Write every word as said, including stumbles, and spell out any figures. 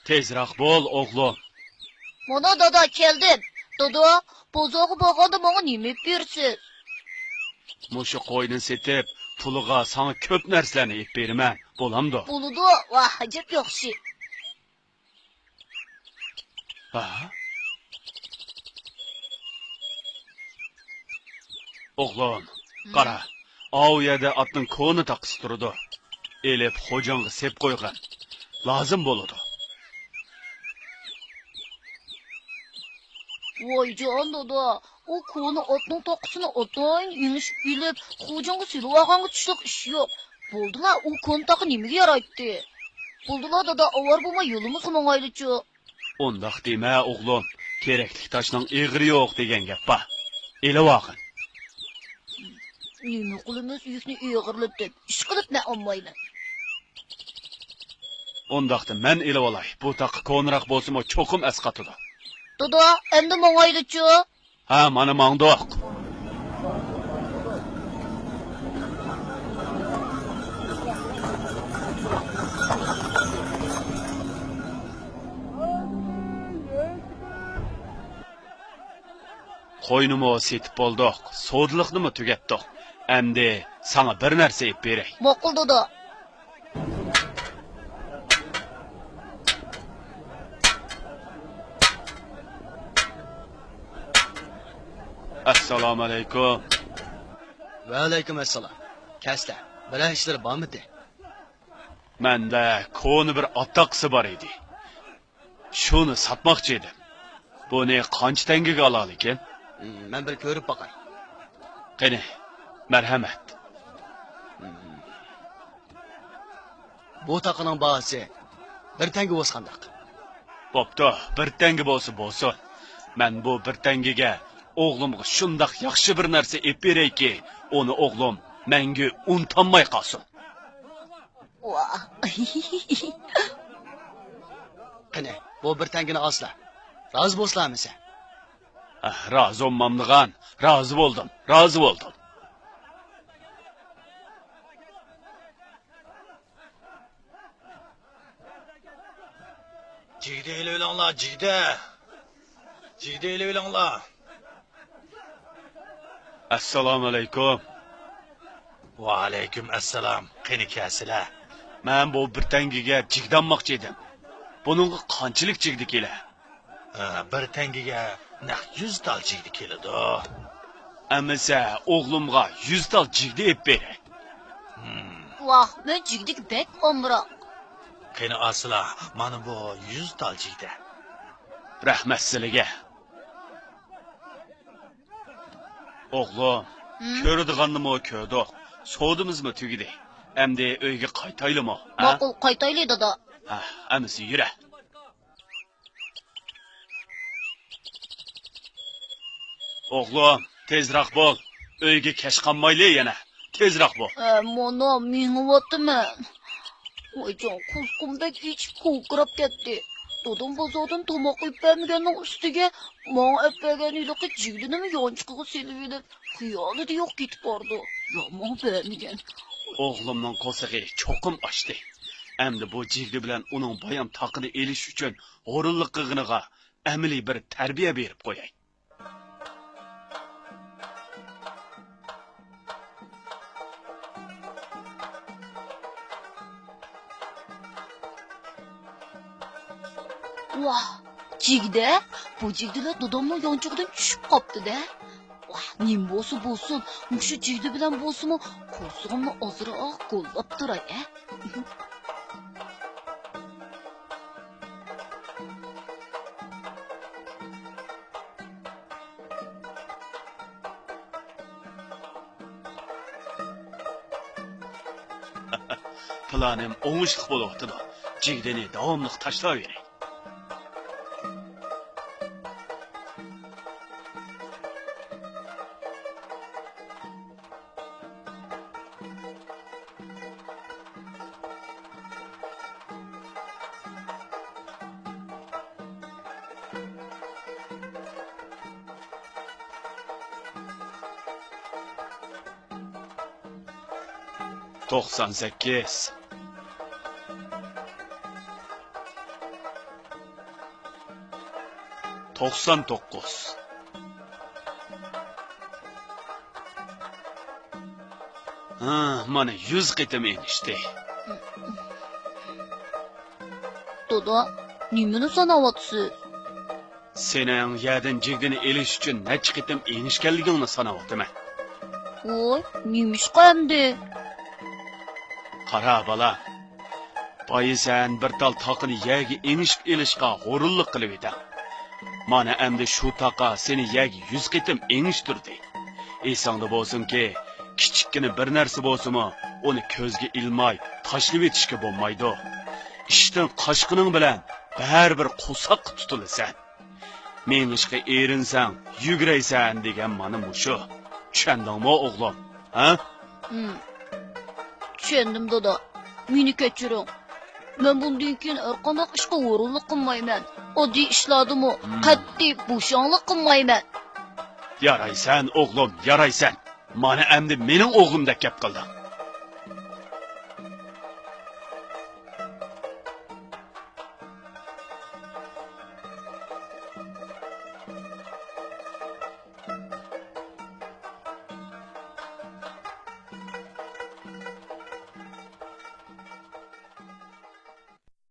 تېزراق بول، ئوغلۇم. مانا، دادا، كەلدىم. دادا، بازارغا بارغاندا ماڭا نېمە ئېلىپ بېرىسىز؟ مۇشۇ قوينى سېتىپ، پۇلىغا ساڭا كۆپ نەرسىلەرنى ئېلىپ بېرىمەن. بولامدۇ؟ بولىدۇ. ۋاھ، ئەجەب ياخشى. ھە؟ ئوغلۇم، ھە؟ قارا، ئاۋۇ يەردە ئاتنىڭ كونا تاقىسى تۇرىدۇ. ئېلىپ خوجاڭغا سېپ قويغىن. لازىم بولىدۇ. ۋايجان دادا، ئۇ كونا ئاتنىڭ تاقىسىنى ئاتايىن يېڭىشىپ ئېلىپ، خوجاڭغا سېلىۋالغانغا چۈشلۈك ئىش يوق. بولدىلا، ئۇ كونا تاقا نېمىگە يارايتتى؟ بولدىلا دادا، ئاۋارە بولماي يولىمىزغا ماڭايلىچۇ. ئۇنداق دېمە، ئوغلۇم. كېرەكلىك تاشنىڭ ئېغىرى يوق دېگەن گەپ بار. ئېلىۋالغىن. نېمە قىلىمىز، يۈكنى ئېغىرلىتىپ، ئىشقىلىپ مەن ئالمايمەن. ئۇنداقتا مەن ئېلىۋالاي. بۇ تاقا كونىراق بولسىمۇ، چوقۇم ئەسقاتىدۇ. دادا، ئەمدى ماڭايلىچۇ. ھە، مانا ماڭدۇق. قوينىمۇ سېتىپ بولدۇق، سودىلىقنىمۇ تۈگەتتۇق. ئەمدى ساڭا بىر نەرسە ئېلىپ بېرەي. ماقۇل، دادا. ئەسسالامۇئەلەيكۇم. ۋەئەلەيكۇم ئەسسالام. كەلسىلە، بىرەر ئىشلىرى بارمىدى؟ مەندە كونا بىر ئات تاقىسى بار ئىدى. شۇنى ساتماقچى ئىدىم. بۇنى قانچە تەڭگىگە ئالالىكىن؟ مەن بىر كۆرۈپ باقاي. قېنى، مەرھەمەت. بۇ تاقىنىڭ باھاسى بىر تەڭگە بولسا قانداق؟ بوپتۇ، بىر تەڭگە بولسا بولسۇن. مەن بۇ بىر تەڭگىگە ئوغلۇمغا شۇنداق ياخشى بىر نەرسە ئېلىپ بېرەيكى، ئۇنى ئوغلۇم مەڭگۈ ئۇنتالماي قالسۇن. ۋاھ. قېنى، بۇ بىر تەڭگىنى ئالسىلا. رازى بولسىلا ھەممىسى. ئاھ، رازى بولمامدىغان. رازى بولدۇم، رازى بولدۇم. جىگدە ئېلىۋېلىڭلار، جىگدە. جىگدە ئېلىۋېلىڭلار. ئەسسالامۇئەلەيكۇم. ۋەئەلەيكۇم ئەسسالام. قېنى كەلسىلە. مەن بۇ بىر تەڭگىگە جىگدە ئالماقچى ئىدىم. بۇنىڭغا قانچىلىك جىگدە كېلە؟ ئە، بىر تەڭگىگە نەق يۈز تال جىگدە كېلىدۇ. ئەمىسە ئوغلۇمغا يۈز تال جىگدە ئېلىپ بېرەي. ھىم. ۋاھ، مەن جىگدىگە بەك ئامراق. قېنى ئالسىلا، مانا بۇ يۈز تال جىگدە. رەھمەت سىلىگە. ئوغلۇم، ھىم؟ كۆرىدىغاننىمۇ كۆردۇق، سودىمىزمۇ تۈگىدى. ئەمدى ئۆيگە قايتايلىمۇ، ھە؟ ماقۇل، قايتايلى، دادا. ھە، ئەمىسە يۈرە. ئوغلۇم، تېزراق بول. ئۆيگە كەچ قالمايلى يەنە. تېزراق بول. ھە، مانا مېڭىۋاتىمەن. ۋايجان، قورسىقىم بەك ئېچىپ، كوكىراپ كەتتى. دادام بازاردىن تاماق ئېلىپ بەرمىگەننىڭ ئۈستىگە، ماڭا ئەپ بەرگەن ھېلىقى جىگدىنىمۇ يانچۇقىغا سېلىۋېلىپ، خىيالىدا يوق كېتىپ بارىدۇ. يا ماڭا بەرمىگەن. ئوغلۇمنىڭ قورسىقى چوقۇم ئاچتى. ئەمدى بۇ جىگدە بىلەن ئۇنىڭ بايام تاقىنى ئېلىش ئۈچۈن ھۇرۇنلۇق قىلغىنىغا ئەمەلىي بىر تەربىيە بېرىپ قوياي. ۋاھ، جىگدە! بۇ جىگدىلەر دادامنىڭ يانچۇقىدىن چۈشۈپ قاپتۇ-دە. ۋاھ، نېمە بولسا بولسۇن، مۇشۇ جىگدە بىلەن بولسىمۇ قورسىقىمنى ئازراق گوللاپ تۇراي، ھە؟ پىلانىم ئوڭۇشلۇق بولۇۋاتىدۇ. جىگدىنى داۋاملىق تاشلاۋېرەي. توقسان سەككىز. توقسان توققۇز. ھا، مانا يۈز قېتىم ئېڭىشتى. دادا، نېمىنى ساناۋاتىسىز؟ سېنىڭ يەردىن جىگدىنى ئېلىش ئۈچۈن نەچچە قېتىم ئېڭىشكەنلىكىڭنى ساناۋاتىمەن. ۋوي، نېمىشقا ئەمدى؟ قارا، بالا. بايا سەن بىر تال تاقىنى يەرگە ئېڭىشىپ ئېلىشقا ھۇرۇنلۇق قىلىۋىدىڭ. مانا ئەمدى شۇ تاقا سېنى يەرگە يۈز قېتىم ئېڭىشتۈردى. ئېسىڭدە بولسۇنكى، كىچىككىنە بىر نەرسە بولسىمۇ، ئۇنى كۆزگە ئىلماي تاشلىۋېتىشكە بولمايدۇ. ئىشتىن قاچقىنىڭ بىلەن بەرىبىر قورساققا تۇتۇلىسەن. مېڭىشقا ئېرىنسەڭ، يۈگۈرەيسەن دېگەن مانا مۇشۇ. چۈشەندىڭمۇ، ئوغلۇم؟ ھە؟ ھىم. چۈشەندىم، دادا. مېنى كەچۈرۈڭ. مەن بۇندىن كېيىن ھەرقانداق ئىشقا ھۇرۇنلۇق قىلمايمەن. ئاددىي ئىشلاردىمۇ ھىم. قەتئىي بوشاڭلىق قىلمايمەن. يارايسەن، ئوغلۇم، يارايسەن. مانا ئەمدى مېنىڭ ئوغلۇمدەك گەپ قىلدىڭ.